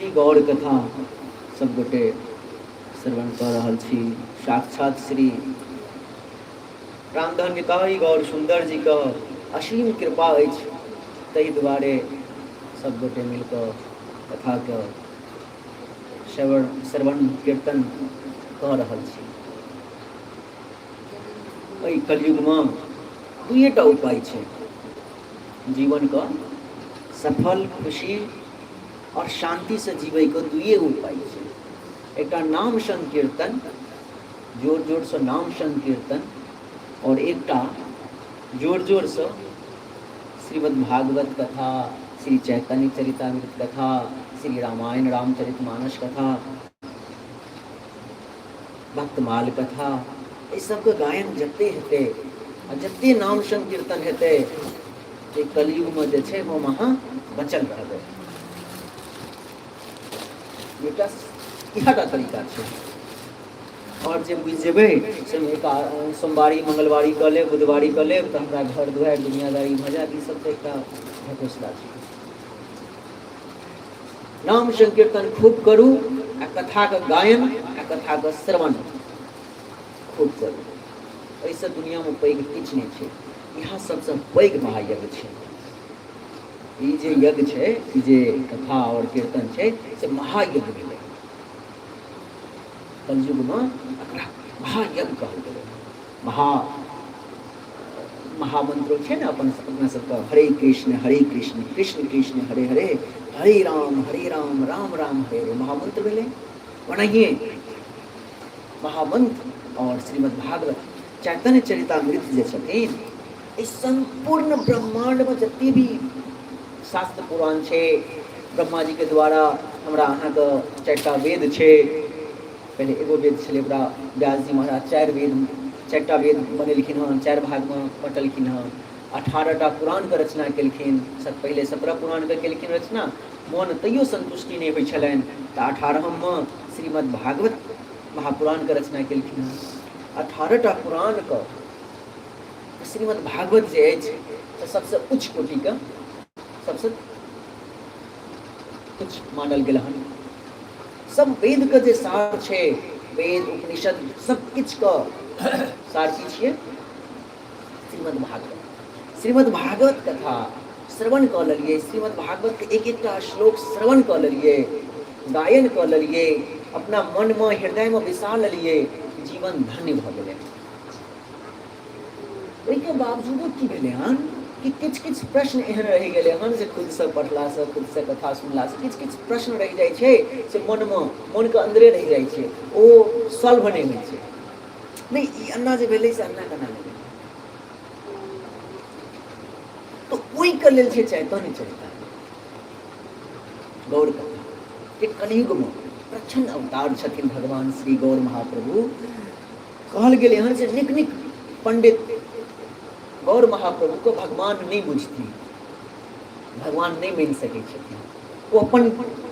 श्री गौर कथा सब गोटे श्रवण कऽ रहल छी। साक्षात श्री रामधन निताई गौर सुन्दर जी के असीम कृपा अछि, ताहि दुआरे सब गोटे मिल कऽ कथा के श्रवण श्रवण कीर्तन कऽ रहल छी। एहि कलयुगमे दुइएटा उपाय छै जीवनके सफल, खुशी आओर शान्तिसँ जीवैके दुइए उपाय छै। एकटा नाम संकीर्तन, जोर जोरसँ नाम संकीर्तन, आओर एकटा जोर जोरसँ श्रीमद् भागवत कथा, श्री चैतन्य चरितामृत कथा, श्री रामायण रामचरित मानस कथा, भक्तमाल कथा, एहि सबके गायन जते हेतै आ जते नाम संकीर्तन हेतै, एहि कलयुगमे जे छै हम अहाँ बचल रहबै। एकटा इएहटा तरीका छै। आओर जे बुझि जेबै से सोमवारी मंगलवारी कऽ लेब, बुधवारी कऽ लेब तऽ हमरा घर दुआरि दुनियादारी भऽ जायत, ई सब तऽ एकटा ढकोसला छै। नाम संकीर्तन खूब करू आ कथाके गायन आ कथाके श्रवण खूब करू। एहिसँ दुनियामे पैघ किछु नहि छै। इएह सबसँ पैघ महायज्ञ छै। ई जे यज्ञ छै, ई जे कथा आओर कीर्तन छै, से महायज्ञ भेलै। कलयुगमे एकरा महायज्ञ कहल गेलै। महामंत्रो छै ने अपन अपना सबके, हरे कृष्ण हरे कृष्ण कृष्ण कृष्ण हरे हरे, हरे राम हरे राम राम राम हरे हरे, महामंत्र भेलै। ओनाहिए महामंत्र और श्रीमद् भागवत चैतन्य चरितामृत जे छथिन, एहि सम्पूर्ण ब्रह्मांडमे जते भी शास्त्र पुराण छै, ब्रह्मा जी के द्वारा हमरा अहाँके चारिटा वेद छै। पहिले एगो वेद छलै, ओकरा व्यास जी महाराज चारि वेद, चारिटा वेद बनेलखिन हँ, चारि भागमे बँटलखिन हँ। 18टा पुराणके रचना केलखिन। पहिले 17 पुराणके केलखिन रचना, मन तैयो सन्तुष्टि नहि होइ छलनि तऽ 18ममे श्रीमद् भागवत महापुराणके रचना केलखिन हँ। 18टा पुराणके श्रीमद् भागवत जे अछि से सबसँ उच्च कोटिके, सबसँ उच्च मानल गेल हन। सब वेदके जे सार छै, वेद उपनिषद सब किछुके सार की छियै? श्रीमद् भागवत। श्रीमद् भागवत कथा श्रवण कऽ लेलियै, श्रीमद् भागवत के एक एकटा श्लोक श्रवण कऽ लेलियै, गायन कऽ लेलियै, अपना मनमे हृदयमे बैसा लेलियै, जीवन धन्य भऽ गेलै। ओहिके बावजूदो की भेलै हन कि किछु किछु प्रश्न एहन रहि गेलै हन जे खुदसँ पढ़लासँ, खुदसँ कथा सुनलासँ किछु किछु प्रश्न रहि जाइ छै से मनमे, मनके अन्दरे रहि जाइ छै, ओ सॉल्व नहि होइ छै। नहि, ई अन्ना जे भेलै से अन्ना केना भेलै? तऽ ओहिके लेल छै चैतन्य चरिता गौर कथा, जे कलयुगमे प्रच्छन्न अवतार छथिन भगवान श्री गौर महाप्रभु। कहल गेलै हन जे नीक नीक पंडित गौर महाप्रभुके भगवान नहि बुझथिन, भगवान नहि मानि सकै छथिन। ओ अपन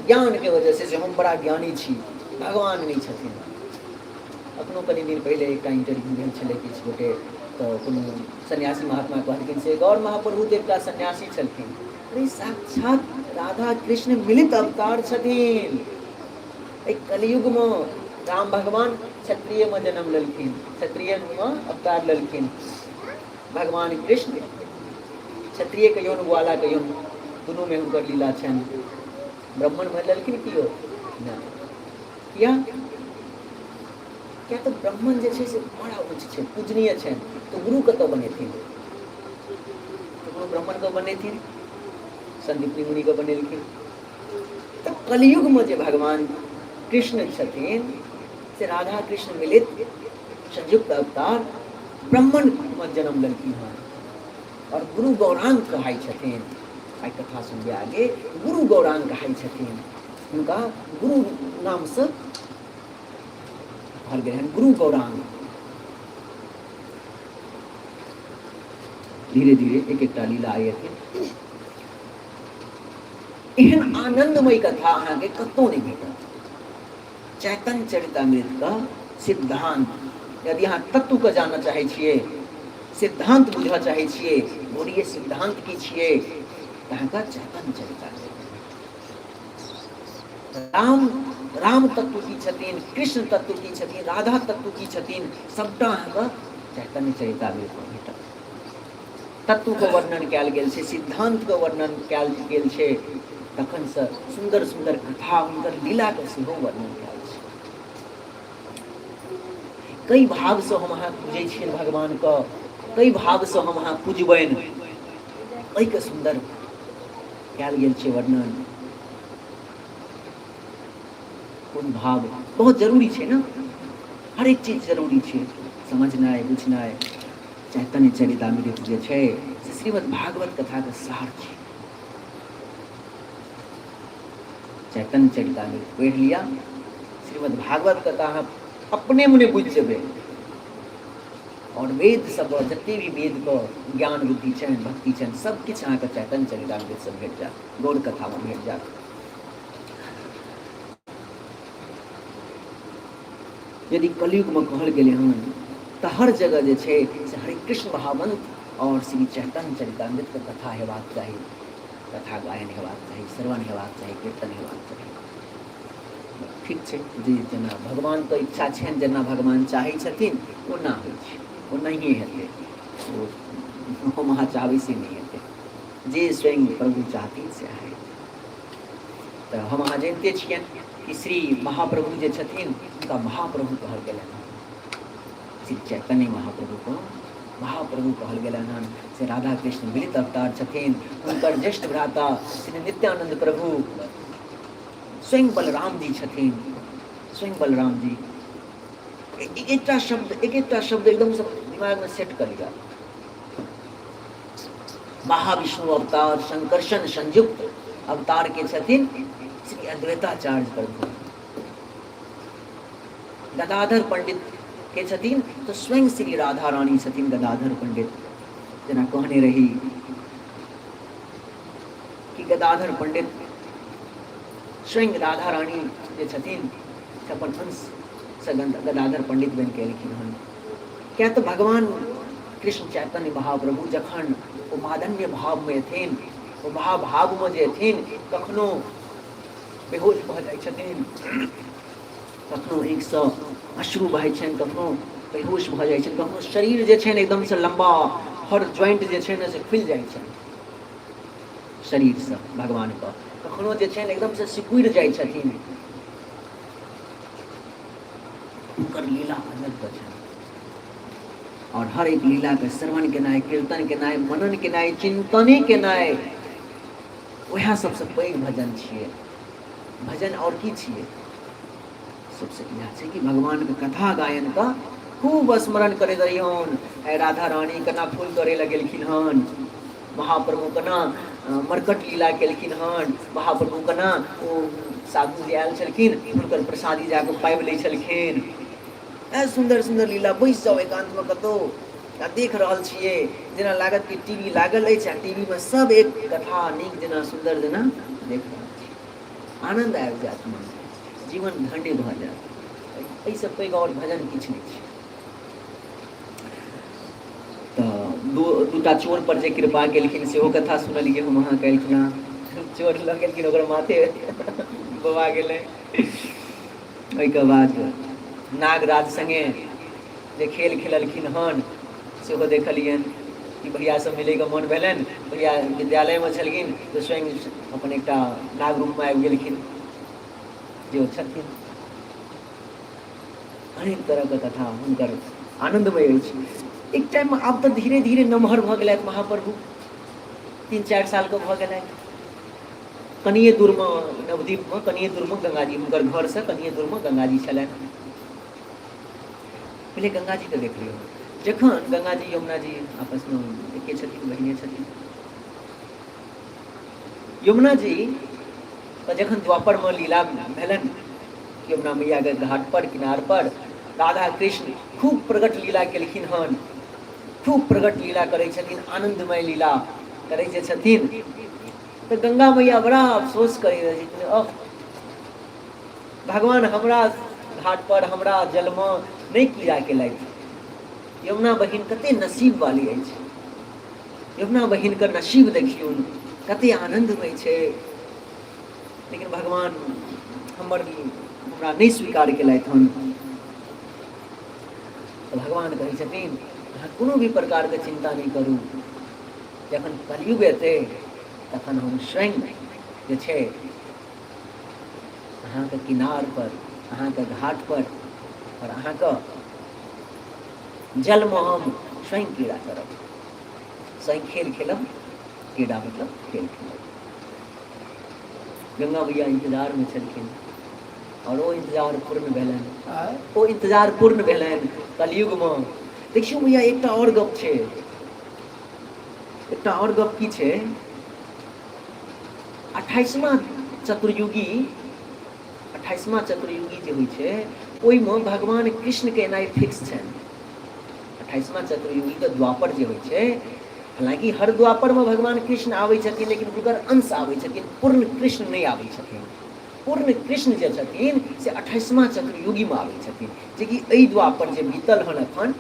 ज्ञानके वजह से हम बड़ा ज्ञानी छी, भगवान नहि छथिन। अखनो कनि दिन पहिले एकटा इंटरव्यू भेल छलै किछु गोटे, तऽ कोनो सन्यासी महात्मा कहलखिन से गौर महाप्रभु तऽ एकटा सन्यासी छलखिन। अरे साक्षात राधा कृष्ण मिलित अवतार छथिन। एहि कलयुगमे राम भगवान क्षत्रियमे जन्म लेलखिन, क्षत्रियमे अवतार लेलखिन। भगवान कृष्ण क्षत्रिय कहियौन, ग्वाला कहियौन, दुनूमे हुनकर लीला छनि। ब्राह्मण भऽ लेलखिन कियो नहि। किया? किया तऽ ब्राह्मण जे छै से बड़ा उच्च छै, पूजनीय छनि, तऽ गुरु कतऽ बनेथिन? ककरो ब्राह्मणके बनेथिन? संदीपनी मुनिके बनेलखिन। तऽ कलयुगमे जे भगवान कृष्ण छथिन से राधा कृष्ण मिलित संयुक्त अवतार ब्राह्मणमे जन्म लेलखिन हँ और गुरु गौरांग कहाइ छथिन। आइ कथा सुनबै आगे, गुरु गौरांग कहाइ छथिन। हुनका गुरु नामसँ कहल गेल हन, गुरु गौरांग। धीरे धीरे एक एकटा लीला आइ एथिन। एहन आनंदमय कथा अहाँके कतहु नहि भेटत। चैतन्य चरितामृत का सिद्धांत यदि अहाँ तत्व के जानऽ चाहै छियै, सिद्धांत बुझऽ चाहै छियै, गौड़ीय सिद्धांत की छियै, तऽ अहाँके चैतन्य चरितामृत। राम राम तत्व की छथिन, कृष्ण तत्व की छथिन, राधा तत्व की छथिन, सबटा अहाँके चैतन्य चरितामृतमे भेटत। तत्वके वर्णन कयल गेल छै, सिद्धान्तके वर्णन कयल गेल छै, तखनसँ सुन्दर सुन्दर कथा हुनकर लीलाके सेहो वर्णन कयल छै। कई भावसँ हम अहाँ पूजै छियनि भगवानके, कई भावसँ हम अहाँ पूजबनि, एहिके सुन्दर कयल गेल छै वर्णन। कोन भाव बहुत जरूरी छै ने, हर एक चीज जरूरी छै समझनाइ बुझनाइ। चैतन्य चरितामृत जे छै से श्रीमद् भागवत कथाके सार छै। चैतन्य चरितामृत पढ़ि लिअ, श्रीमद् भागवत कथा अहाँ अपने मने बुझि जेबै। और वेद सब जते भी वेद के ज्ञान बुद्धि छनि, भक्ति छनि, सब किछु अहाँके चैतन्य चरितामृत से भेट जायत, गौर कथा में भेट जायत। यदि कलयुग में कहल गेलै हन तऽ हर जगह जे छै से हरे कृष्ण महामंत्र और श्री चैतन्य चरितामृत के कथा हेबाक चाही, कथा गायन हेबाक चाही, श्रवण हेबाक चाही, कीर्तन हेबाक चाही। ठीक छै, जे जेना भगवानके इच्छा छनि, जेना भगवान चाहै छथिन ओना होइ छै, ओ नहिए हेतै, ओ हम अहाँ चाहबै से नहि हेतै, जे स्वयं प्रभु चाहथिन सएह हेतै। तऽ हम अहाँ जनिते छियनि कि श्री महाप्रभु जे छथिन हुनका महाप्रभु कहल गेलनि हँ, श्री चैतन्य महाप्रभुको महाप्रभु कहल गेलनि हन। से राधा कृष्ण मिलित अवतार छथिन। हुनकर ज्येष्ठ भ्राता श्री नित्यानंद प्रभु स्वयं बलराम जी छथिन, स्वयं बलराम जी। एक एकटा शब्द, एक एकटा शब्द एकदम सब दिमाग में सेट कर लिया। महाविष्णु अवतार संकर्षण संयुक्त अवतार के छथिन श्री अद्वैताचार्य प्रभु। गदाधर पंडित के छथिन तो स्वयं श्री राधा रानी छथिन गदाधर पंडित। जेना कहने रही कि गदाधर पंडित स्वयं राधा रानी जे छथिन से अपन अंश से गदाधर पंडित बनि के एलखिन हन। किया तऽ भगवान कृष्ण चैतन्य महाप्रभु जखन ओ मादन्य भावमे एथिन, ओ महाभावमे जे एथिन, कखनो बेहोश भऽ जाइ छथिन, कखनो आँखिसँ अश्रु बहै छनि, कखनो बेहोश भऽ जाइ छनि, कखनो शरीर जे छनि एकदमसँ लम्बा हर ज्वाइंट जे छै ने से खुलि जाइ छनि शरीरसँ भगवानके, कखनो जे छनि एकदमसँ सिकुड़ि जाइ छथिन। हुनकर लीला अलग छनि और हर एक लीलाके श्रवण केनाइ, कीर्तन केनाइ, मनन केनाइ, चिन्तने केनाइ, वएह सबसँ पैघ भजन छियै। भजन और की छियै? सबसँ इएह छै कि भगवानके कथा गायनके खूब स्मरण करैत रहियौन। आइ राधा रानी केना फूल तोड़ै लए गेलखिन हन, महाप्रभु केना मरकट लीला केलखिन हन, महाप्रभु केना ओ साधु जे आयल छलखिन हुनकर प्रसादी जाकऽ पाबि लै छलखिन। ए सुन्दर सुन्दर लीला। बैस जाउ एकान्तमे कतहु आ देख रहल छियै, जेना लागत कि टी वी लागल अछि आ टी वी मे सब एक कथा नीक जेना सुन्दर जेना देख रहल छी। आनन्द आबि जायत मनमे, जीवन धन्य भऽ जायत। एहिसँ पैघ आओर भजन किछु नहि छै। तऽ दूटा चोर पर जे कृपा केलखिन सेहो कथा सुनलियै हम अहाँ काल्हिखिना। चोर लऽ गेलखिन, ओकर माथे बोआ गेलै। ओहिके बाद नागराज सङ्गे जे खेल खेललखिन हन सेहो देखलियनि कि भैयासँ मिलैके मोन भेलनि, भैया विद्यालयमे छलखिन तऽ स्वयं अपन एकटा नाग रूपमे आबि गेलखिन जे ओ छथिन। अनेक तरहके कथा हुनकर आनन्दमय अछि। एक टाइममे आब तऽ धीरे धीरे नमहर भऽ गेलथि महाप्रभु, 3-4 सालके भऽ गेलथि। कनिए दूरमे नवद्वीपमे कनिए दूरमे गंगाजी, हुनकर घरसँ कनिए दूरमे गंगाजी छलनि। पहिले गंगाजीके देख लियौ। जखन गंगाजी यमुना जी आपसमे एके छथिन, बहिने छथिन। यमुना जी तऽ जखन द्वापरमे लीला भेलनि, यमुना मैयाके घाट पर किनार पर राधा कृष्ण खूब प्रगट लीला केलखिन हन, खूब प्रगट लीला करै छथिन, आनन्दमय लीला करै जे छथिन, तऽ गंगा मैया बड़ा अफसोस करै छथिन, अह भगवान हमरा घाट पर हमरा जलमे नहि लीला केलथि। यमुना बहिन कते नसीब वाली अछि, यमुना बहिनके नसीब देखियौन कते आनन्दमय छै, लेकिन भगवान हमर हमरा नहि स्वीकार केलथि हन। तऽ भगवान कहै छथिन, अहाँ कोनो भी प्रकारके चिन्ता नहि करू, जखन कलयुग एतै तखन हम स्वयं जे छै अहाँके किनार पर, अहाँके घाट पर आओर अहाँके जलमे हम स्वयं क्रीड़ा करब, स्वयं खेल खेलब। क्रीड़ा मतलब खेल खेलब। गंगा मैया इंतजारमे छलखिन आओर ओ इंतजार पूर्ण भेलनि, ओ इंतजार पूर्ण भेलनि कलयुगमे। देखियौ मैया, एकटा आओर गप छै, एकटा आओर गप की छै, अट्ठाइसमा चतुर्युगी, अट्ठाइसमा चतुर्युगी जे होइ छै ओहिमे भगवान कृष्णके एनाइ फिक्स छनि। अट्ठाइसमा चतुर्युगीके द्वापर जे होइ छै, हालाँकि हर द्वापरमे भगवान कृष्ण आबै छथिन, लेकिन हुनकर अंश आबै छथिन, पूर्ण कृष्ण नहि आबै छथिन। पूर्ण कृष्ण जे छथिन से अट्ठाइसमा चतुर्युगीमे आबै छथिन, जेकि एहि द्वापर जे बीतल हन, अखन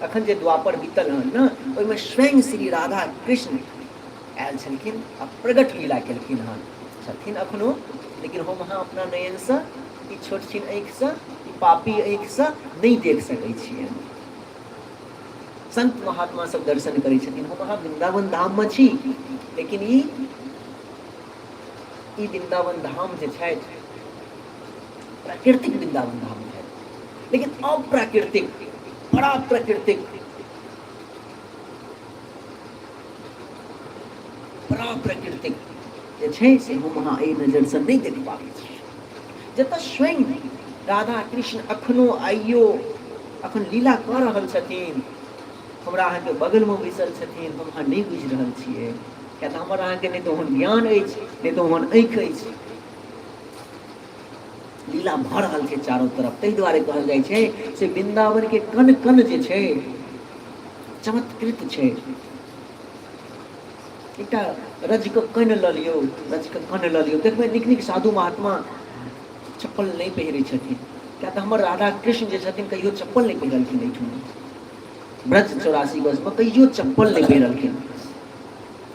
अखन जे द्वापर बीतल हन ने, ओहिमे स्वयं श्री राधा कृष्ण आयल छलखिन आ प्रगट लीला केलखिन हन। छथिन अखनो, लेकिन हम अहाँ अपना नयनसँ, ई छोट छिन आँखिसँ, ई पापी आँखिसँ नहि देख सकै छियनि। संत महात्मा सब दर्शन करै छथिन। हम अहाँ वृंदावन धाममे छी, लेकिन ई ई वृंदावन धाम जे छथि प्राकृतिक वृंदावन धाम छथि, लेकिन अप्राकृतिक, बड़ा प्राकृतिक, बड़ा प्राकृतिक जे छै से हम अहाँ एहि नजरसँ नहि देख पाबै छी। जतऽ स्वयं राधा कृष्ण अखनो आइयो अखन लीला कऽ रहल छथिन, हमरा अहाँके बगलमे बैसल छथिन, हम अहाँ नहि बुझि रहल छियै, किया तऽ हमर अहाँके नहि तऽ ओहन ज्ञान अछि, नहि तऽ ओहन आँखि अछि। लीला भऽ रहल छै चारू तरफ। ताहि दुआरे कहल जाइ छै से वृन्दावनके कण कण जे छै चमत्कृत छै। एकटा रजके कण लऽ लियौ, रजके कण लऽ लियौ, देखबै नीक नीक साधु महात्मा चप्पल नहि पहिरै छथिन, किया तऽ हमर राधा कृष्ण जे छथिन कहियो चप्पल नहि पहिरलखिन। एहिठुमा ब्रज 84 गजमे कहियो चप्पल नहि पहिरलखिन,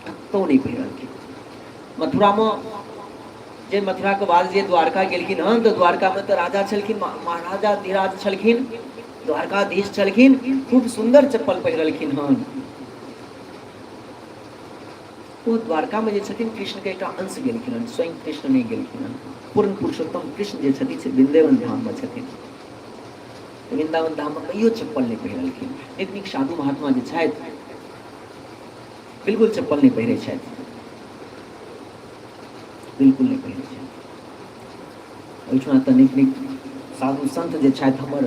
कतहु नहि पहिरलखिन। मथुरामे जे मथुराके बाद जे द्वारका गेलखिन हन, तऽ द्वारकामे तऽ राजा छलखिन, महाराजा धीराज छलखिन, द्वारकाधीश छलखिन, खूब सुन्दर चप्पल पहिरलखिन हन। ओ द्वारकामे जे छथिन कृष्णके एकटा अंश गेलखिन हन, स्वयं कृष्ण नहि गेलखिन हन। पूर्ण पुरुषोत्तम कृष्ण जे छथिन से वृन्दावन धाममे छथिन। वृन्दावन धाममे कहियो चप्पल नहि पहिरलखिन। नीक नीक साधु महात्मा जे छथि बिल्कुल चप्पल नहि पहिरै छथि, बिल्कुल नहि पहिरै छथि। ओहिठुना तऽ नीक नीक साधु संत जे छथि, हमर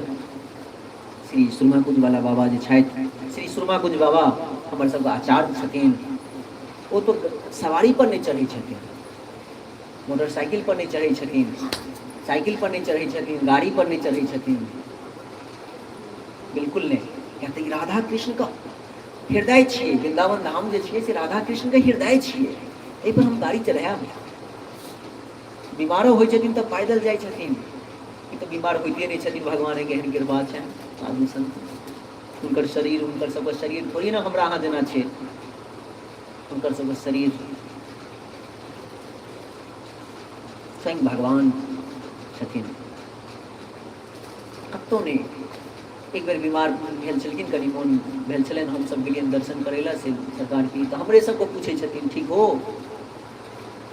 श्री सुरमाकुंज वाला बाबा जे छथि, श्री सुरमाकुंज बाबा हमर सबके आचार्य छथिन, ओ तऽ सवारी पर नहि चढ़ै छथिन, मोटरसाइकिल पर नहि चढ़ै छथिन, साइकिल पर नहि चढ़ै छथिन, गाड़ी पर नहि चढ़ै छथिन, बिल्कुल नहि। किया तऽ ई राधा कृष्णके हृदय छियै, वृन्दावन धाम जे छियै से राधा कृष्णके हृदय छियै, एहिपर हम गाड़ी चढ़ायब? बीमारो होइ छथिन तऽ पैदल जाइ छथिन। ई तऽ बीमार होइते नहि छथिन, भगवानके एहन कृपा छनि। साधु संत हुनकर शरीर, हुनकर सबके शरीर थोड़ी ने हमरा अहाँ जेना छै। हुनकर सबके शरीर स्वयं भगवान छथिन। कतहु नहि एक बेर बीमार भेल छलखिन, कनि मोन भेल छलनि, हमसभ गेलियनि दर्शन करै लए से सरकार की तऽ हमरे सबके पूछै छथिन, ठीक हो,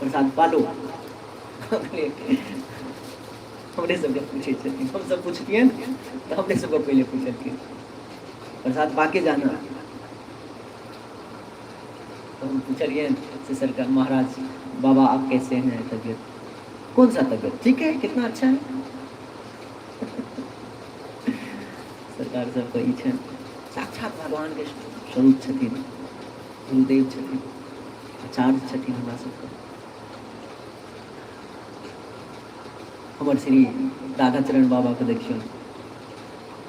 प्रसाद पालो? हमरे सबके पूछै छथिन। हमसब पुछतियनि तऽ हमरे सबके पहिले पुछलखिन, प्रसाद पाके जाना। तऽ हम पुछलियनि से सरकार महाराज बाबा आप कैसे हैं, तबियत? कौन सा तबियत? ठीक है, कितना अच्छा है। सरकार सबके ई छनि, साक्षात भगवानके स्वरूप छथिन, गुरुदेव छथिन, आचार्य छथिन हमरा सबके। हमर श्री राधाचरण बाबाके देखियौ,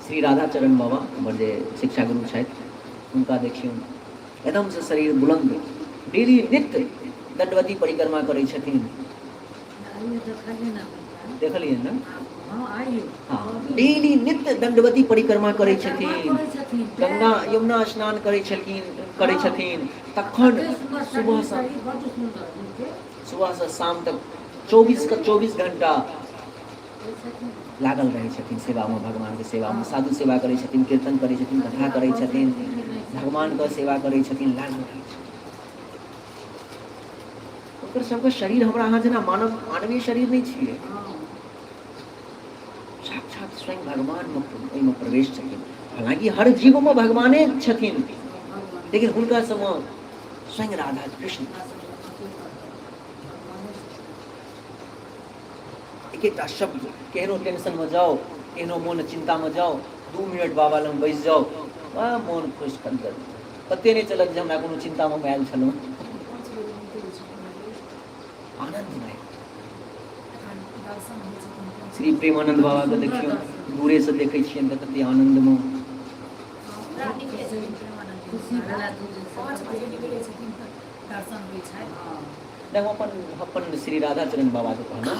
श्री राधाचरण बाबा हमर जे शिक्षा गुरु छथि हुनका देखियौ, एकदमसँ शरीर बुलंद, डेली नित्य दंडवती परिक्रमा करै छथिन। देखलियै ने? हँ, डेली नित्य दंडवती परिक्रमा करै छथिन, गंगा यमुना स्नान करै छलखिन, करै छथिन। तखन सुबहसँ शाम तक 24 के 24 घंटा लागल रहै छथिन सेवामे, भगवानके सेवामे। साधु सेवा करै छथिन, कीर्तन करै छथिन, कथा करै छथिन, भगवानके सेवा करै छथिन, लागल रहै छथिन। ओकर सबके शरीर हमरा अहाँ जेना मानव मानवीय शरीर नहि छियै, साक्षात स्वयं भगवानमे ओहिमे प्रवेश छथिन। हालांकि हर जीवमे भगवाने छथिन, लेकिन हुनका सबमे स्वयं राधा कृष्ण। एक एकटा शब्द, केहनो टेंशनमे जाउ, केहनो मोन चिन्तामे जाउ, 2 मिनट बाबा लग बैस जाउ, मोन खुश कर देत। पते नहि चलत जे हमरा कोनो चिन्तामे हम आयल छलहुँ। आनन्दमय। श्री प्रेमानंद बाबाके देखियौ, दूरेसँ देखै छियनि तऽ कते आनन्दमे। नहि, हम अपन अपन श्री राधाचरण बाबाके कहलहुँ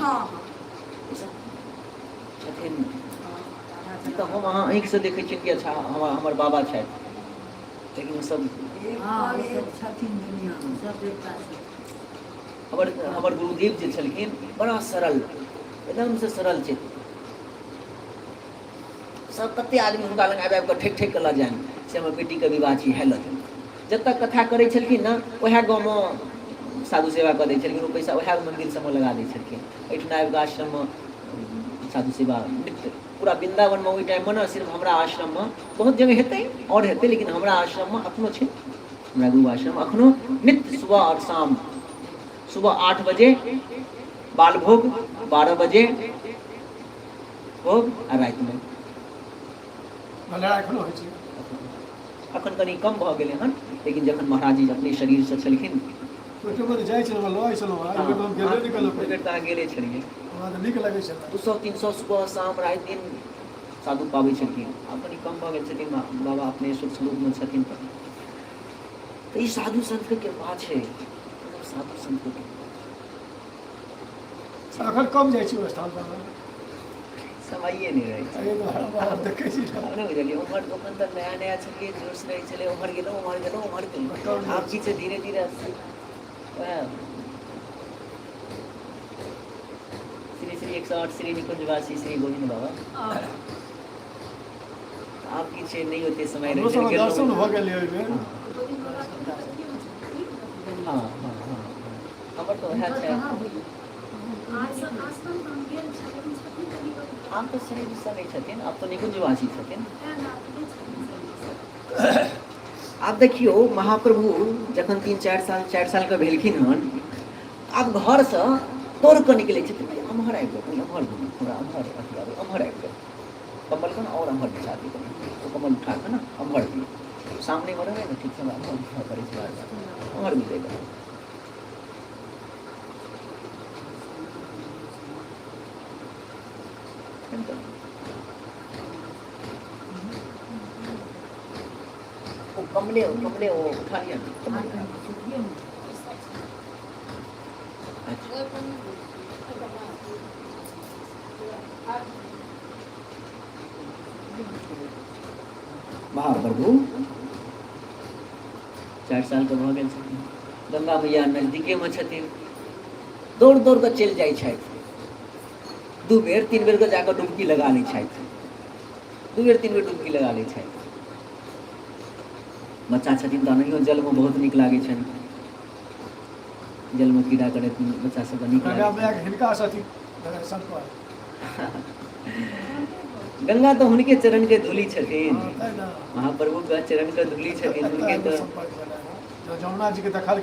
छथिन तऽ हम अहाँ आँखिसँ देखै छियनि कि अच्छा हमर हमर बाबा छथि, लेकिन ओसभ हमर हमर गुरुदेव जे छलखिन बड़ा सरल, एकदमसँ सरल छै। सब कते आदमी हुनका लग आबि आबि कऽ ठकि ठकि कऽ लऽ जानि से हमर बेटीके विवाह छी, है लऽ जाउ। जतऽ कथा करै छलखिन ने उएह गाँवमे साधु सेवा कऽ दै छलखिन, ओ पैसा उएह मन्दिर सबमे लगा दै छलखिन। एहिठिना आबि कऽ आश्रममे साधु सेवा नित्य पूरा वृन्दावनमे ओहि टाइममे ने सिर्फ हमरा आश्रममे, बहुत जगह हेतै आओर हेतै, लेकिन हमरा आश्रममे एखनो छै, हमरा गुरु आश्रम एखनो नित्य सुबह आओर शाम, सुबह 8 बजे बाल भोग, 12 बजे भोग आ रातिमे भंडारा एखनो होइ छै। अखन कनि कम भऽ गेलै हन, लेकिन जखन महाराज जी अपने शरीरसँ छलखिन ओहि टाइममे तऽ जाइ छलहुँ, लऽ छलहुँ, एहि बेर तऽ हम गेबे नहि केलहुँ। ओहि बेर तऽ अहाँ गेले छलियै। हमरा तऽ नीक लगै छल। 200-300 सुबह शाम राति दिन साधु पाबै छलखिन। आब कनि कम भऽ गेल छथिन, बाबा अपने सूक्ष्म रूपमे छथिन। तऽ ई साधु संतके कृपा छै, साधु संतके कृपा। अखन कम जाइ छी ओहि स्थान पर, समये नहि रहै छै। एहि दुआरे बाहर देखै छी। नहि बुझलियै, उम्हर ओखन तऽ नया नया छलियै, जोश रहै छलै, उम्हर गेलहुँ उम्हर गेलहुँ उम्हर गेलहुँ। आब की छै, धीरे धीरे वएह श्री श्री 108 श्री निकुंजवासी श्री गोविंद बाबा। आब की छै, नहि ओते समय हमरो रहै सबके छै। दर्शन भऽ गेलै ओहि बेर। हँ हँ हँ, हमर तऽ वएह छै। आब तऽ शरीर से नहि छथिन, आब तऽ निकुंजवासी छथिन। आब देखियौ, महाप्रभु जखन 3-4 साल 4 सालके भेलखिन हन, आब घरसँ तोड़ कऽ निकलै छथिन, एम्हर आबि जाउ, कनि एम्हर घुमू, हमरा एम्हर अथी आबै, एम्हर आबि जाउ, कम्बलके ने आओर एम्हर बिछा दियौ कनि, ओ कम्बल उठा कऽ ने एम्हर दियौ, सामनेमे रहबै ने, ठीक छै, हमरा एम्हर घुमऽ पड़ै छै बार बार, एम्हर मिलेगा। ओ कमले कमले ओ उठा लिया ना, कमल उठा लिया। अच्छा, महाप्रभु 4 सालके भऽ गेल छथिन, गंगा मैया नजदीकेमे छथिन, दौड़ दौड़ कऽ चलि जाइ छथि, 2 बेर 3 बेर कऽ जाकऽ डुबकी लगा लै छथि, 2 बेर 3 बेर डुबकी लगा लै छथि। बच्चा छथिन तऽ ओनाहियो जलमे बहुत नीक लागै छनि, जलमे कीड़ा करैत बच्चा सबके नीक गंगा लागै मैया छनि। हिनका से अथी संपर्क। गंगा तऽ हुनके चरण के धूली छथिन। हँ, तैं ने। महाप्रभु के चरण के धूली छथिन हुनके। एतऽ तऽ संपर्क भेलै हँ। जमुना जी के देखल।